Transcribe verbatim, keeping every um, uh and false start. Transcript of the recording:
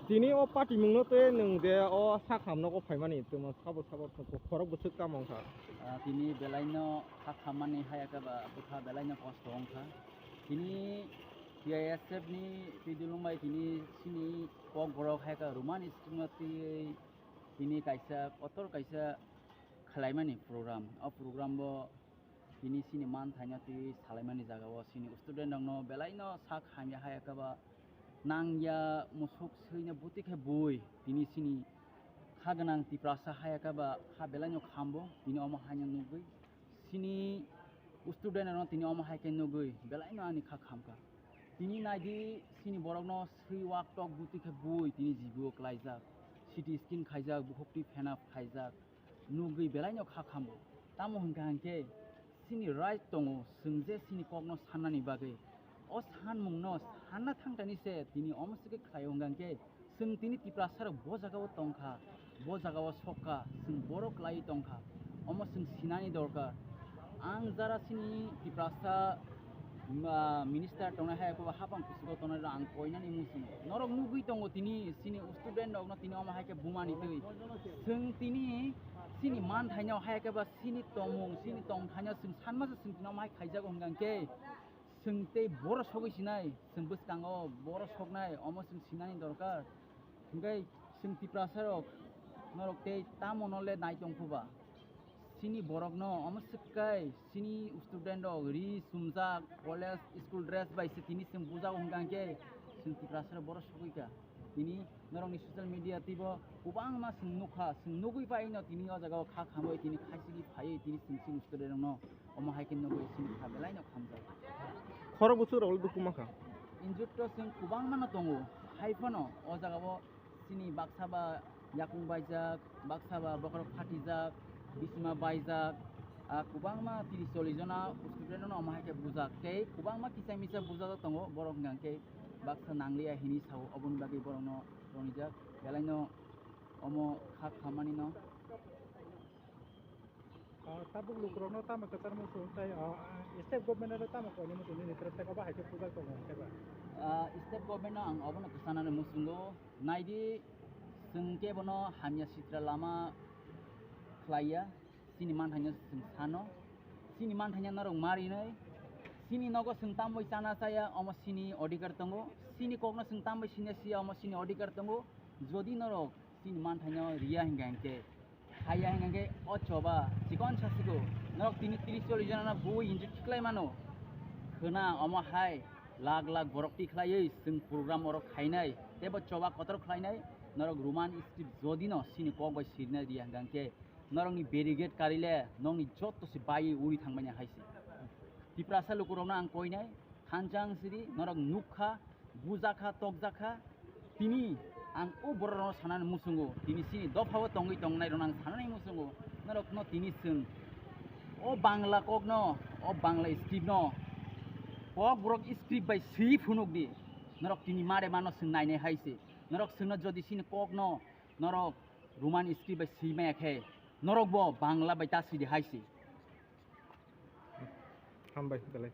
Tini o patimungno tei nwng je o sak hamno o phaimani twma sabo sabo khorok bwswk tamo wngkha. Ah, tini belaino sak hammani hayakhe ba bwkha belaino kosto wngkha. Tini T I S F ni twi dulung bai tini chini kokborok hayakhe Roman script no twiwi tini kaisa kotor kaisa khwlaimani program. O program bo tini chini manthaino twi salaimani jagao chini student rokno belaino sak hamya hayakhe ba nangya musuk swino buti khe bui tini chini kha gwnang Tiprasa hayakhe ba kha belaino khambo tini omo haino nugwi chini student rokno tini omo hai khe nugwi belaino ani kha khamkha. Tini naidi chini borokno swi wak tok buti khe bui tini jibuo klaijak, C T scan khaijak, bukhuk twi phenap khaijak, nugwi belaino kha khambo. Tamo hwnkha hwnkhe chini right tongo, chwng je chini kokno sannani bagwi. O sanmungno sanna thangtani se tini omo se khe khlaio hwnkha hwnkhe chwng tini Tiprasarok bo jagao tongkha, bo jagao sokha, chwng borok khlaiwi tongkha. Omo chwng sinani dorkar. Ang jara chini Tiprasa ma, minister tongnai hai eko hapang kusugo tongnai rok ang koinani muchungo. Norok nugwi tongo tini chini student rokno tini omo hai khe bumani twi. Chwng tini chini manthaino hai khe ba chini tongmung, chini tongthaino chwng sanmasa chwng tini omo hai khaijago hwnkha hwnkhe chwng tei borok sogwi sinai, chwng bwskango borok soknai, omo chwng sinani dorkar. Hwnkhe chwng Tiprasa rok norok tei tamo no le nai tongkhu ba? Chini borokno omo swkkai, chini student rok ri chumjak, college, school dress bai se tini chwng bujago hwnkha hwnkhe chwng Tiprasa rok borok sogwi kha. Tini norokni social media twibo kwbangma chwng nukha, chwng nugwi paino tini o jagao kha khamwi tini khaisigi phaiwi tini chwng chini student rokno omo hai khe nugwi chini kha belaino khamjak. Khorok bwswk rok le dukhu mankha. Injured to chwng kwbangma no tongo, hai phano o jagao chini baksa ba yakung baijak, baksa ba bokhorok phatijak, bisima baijak, ah, kwbangma tris chollish jona student no omo hai khe bujak tei kwbangma kisa misa bujajak tongo borok hwnkha hwnkhe baksa nangliya hinwi sao, oboni bagwi borokno tonijak belaino omo kha khamani no. Ah, tabuk lukurokno tamo kwchar muchung tei, ah, state government-no tamo koini muchung nini terep tei obo hai khe pujak tongo hwnkhe ba? Ah, state government-no ang obono kwchanani muchungo, naidi chwng khe bono hamya sitra lama khlaiya, chini manthaino chwng sano, chini manthaino norok marinai, chini nogo chwng tamboi chana chaya omo chini odhikar tongo, chini kokno chwng tamboi sina siya omo chini odhikar tongo, jodi norok chini manthaino riya hingka hingke, haiya hingka hingke o choba chikon sasiko, norok tini tris chollish jona no bui hinjik khiklai mano. Khwna omo hai lakh lakh borok tikhlaiwi chwng program oro khainai, teibo choba kotor khlainai, norok Roman script jodi no chini kok bai sirnai riya hingka hingke, norokni barricade karile nokni joto se baiwi uri thangmani hai se. Tiprasa lukurokno ang koinai, thansa ang siri, norok nukha, bujakha, tokjakha, tini ang o bororokno sanani muchungo, tini chini dophao tongwi tongnairokno ang sanani muchungo, norokno tini chwng o Bangla kokno, o Bangla scriptno, kokborok script bai swi phunukdi, norok tini mare mano chwng nainai hai se, norok chwngno jodi chini kokno, norok Roman script bai swi maya khe, norokbo Bangla bai ta swidi hai se. Hambai, belai.